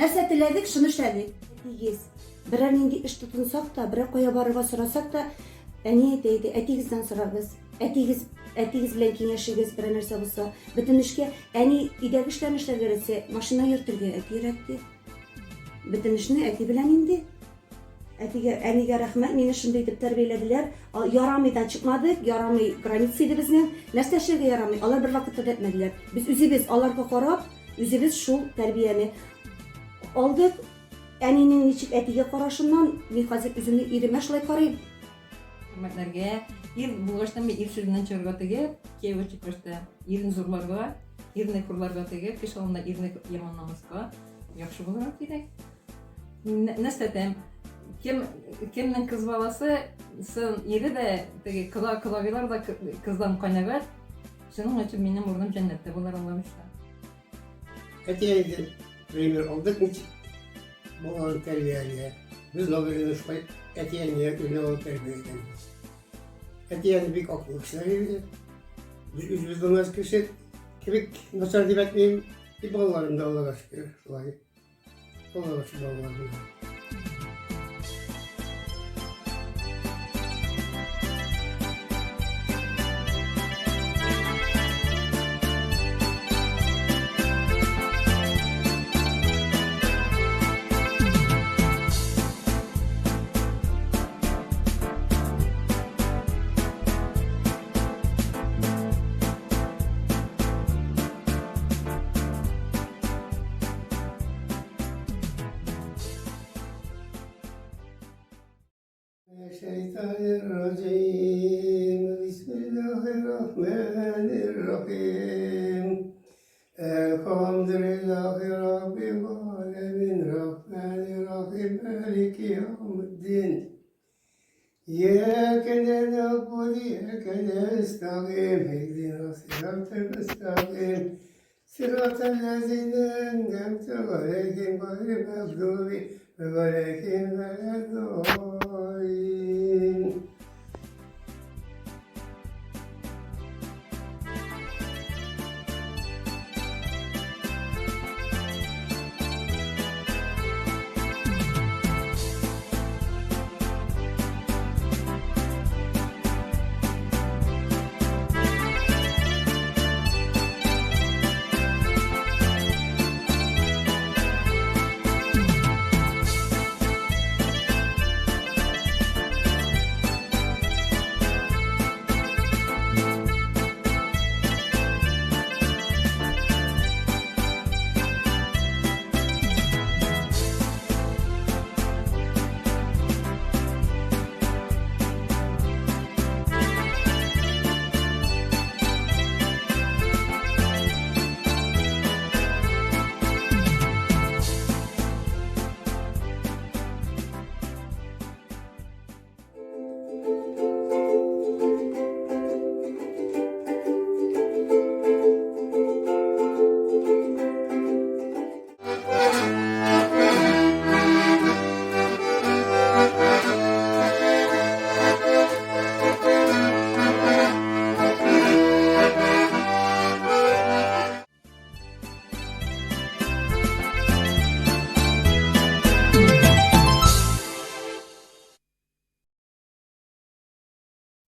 Нәрсә теләдек, шуны эшләдек. Әтигез. Берәр нинди эш тотынсак та, берәр кая барырга сорасак та, әни әйтә иде, әтигездән сорагыз. Әтигез, әтигез белән киңәшегез, берәр нәрсә булса. Бөтен эшкә әни өйдәге эшләрне эшләргә өйрәтсә, машина йөртергә әти өйрәтте. Бөтен эшне әти белән инде. Әтигә, әнигә рәхмәт, мине шундый итеп тәрбияләделәр. Ярамыйдан чыкмадык, ярамый граница иде безнең. Нәрсә эшләргә ярамый, алар бервакытта да әйтмәделәр. Без үзебез аларга карап, үзебез шул тәрбияне алдык. Әнинең ничек әтигә карашыннан, мин хәзер үземнең иремә шулай карыйм. Хөрмәтләргә, ир булгачтан мин ир сүзеннән чыгарга тегеп, кияүгә чыккач та ирне зурларга, ирне хурларга тегеп, кеше алдында ирне яманламаска, яхшы булырга кирәк. Нәрсә әйтәм, кем, кемнең кыз баласы, сын ире дә, теге кода, кодагыйлар да кыздан канәгать. Шуның өчен минем урыным җәннәттә булыр, Алла боерса. Әти-әнидән пример алдык, ничек баланы тәрбияләргә. Без Набирны шулай әти-әнигә үрнәк алып тәрбияләгәнбез. Әти-әни бик акыллы кешеләр иде. Без үзебез дә кеше кебек начар дип әйтмим. И балаларым да Аллага шөкер, шулай. Аллага шөкер балаларым да. Шәйтанир-раҗим, бисмиллаһир-рахманир-рахим. Әлхәмдүлиллаһи раббил галәмин, рахманир-рахим, малики яумиддин. Иyyâke na'budu ve iyyâke nestaîn. İhdina sıratal müstakîm. Sıratal lezîne en'amte aleyhim gayril mağdûbi aleyhim veleddâllîn.